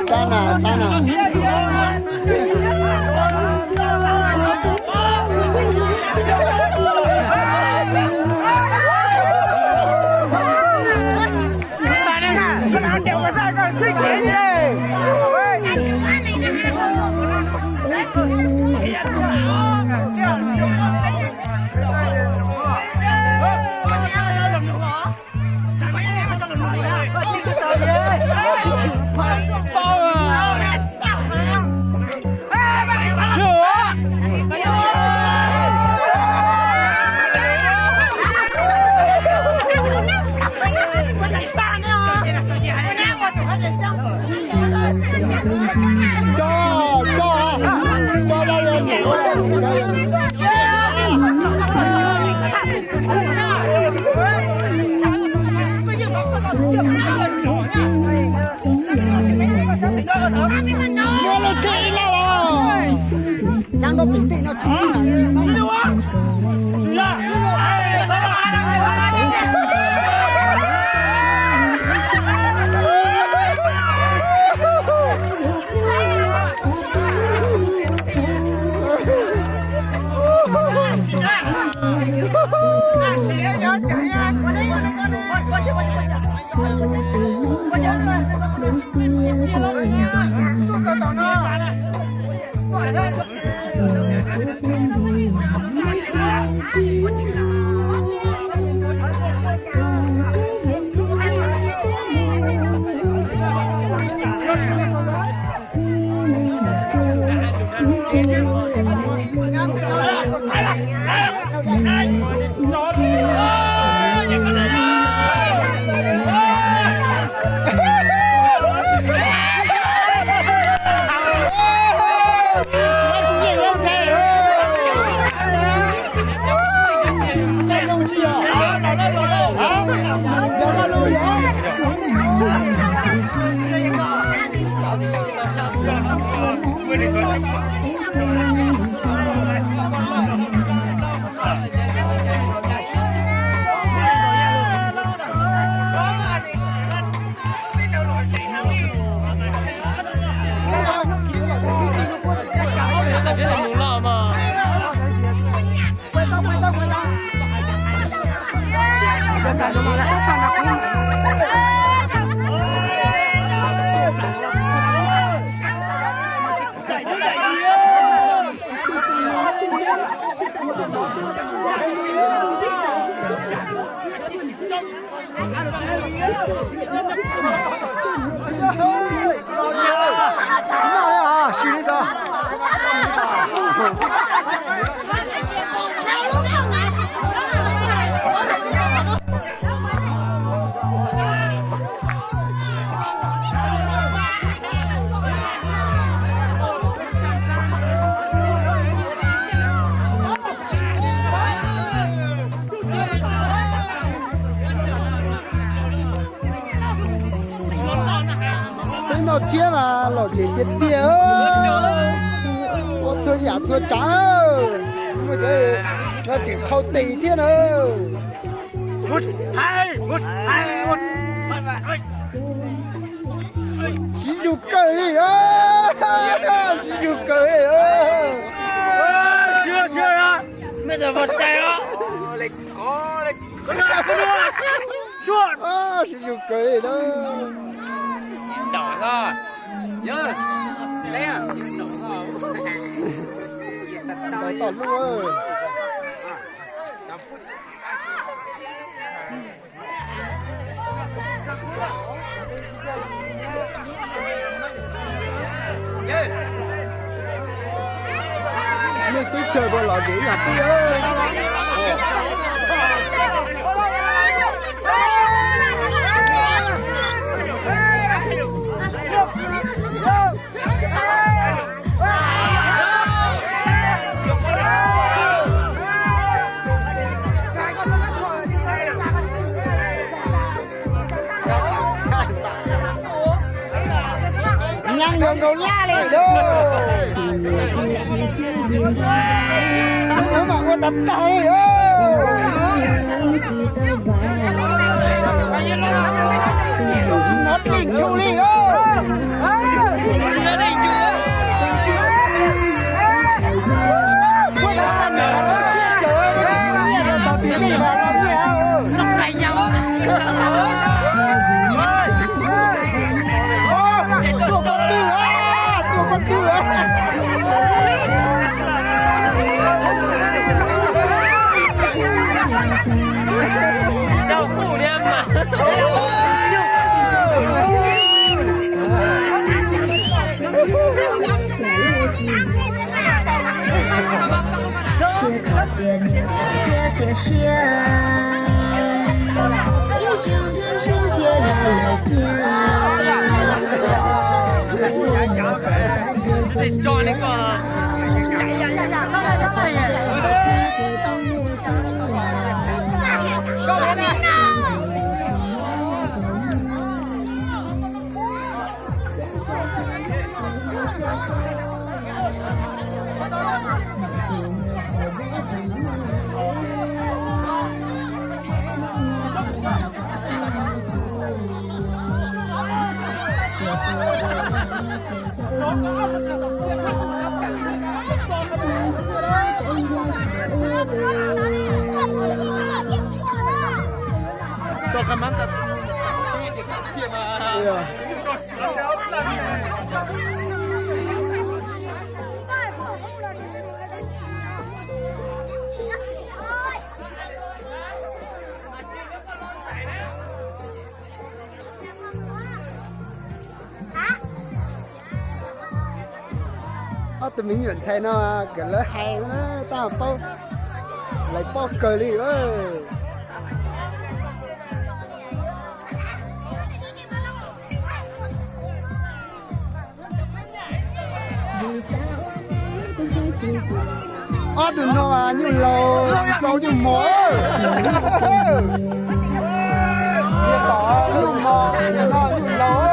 Txhob na, txhob na. Peb noj tsiab mas lom zem tiag tiag. Ua txhua yam txhua tsav, no tseem thau tes thiab na. Siv zug kawg li, siv zug kawg li. Siv zug kawg li na. Tom lub. Nej teb chaws puas lom zem ib yam tiag? Nkaus nkaus laj li lauj. Ua mas ua tag tag li lauj. Tsis hnov dleej tshuj li lauj. Tias niam thiab tias siab, ib xyoo hnub xyoo cia li lawm tiag. Ob tug me nyuam ntxhais no kawm lawv hais tab paub, lawv paub kawg li. Ob tug no nyuj laus, nyuj mos, nyuj mos, nyuj laus.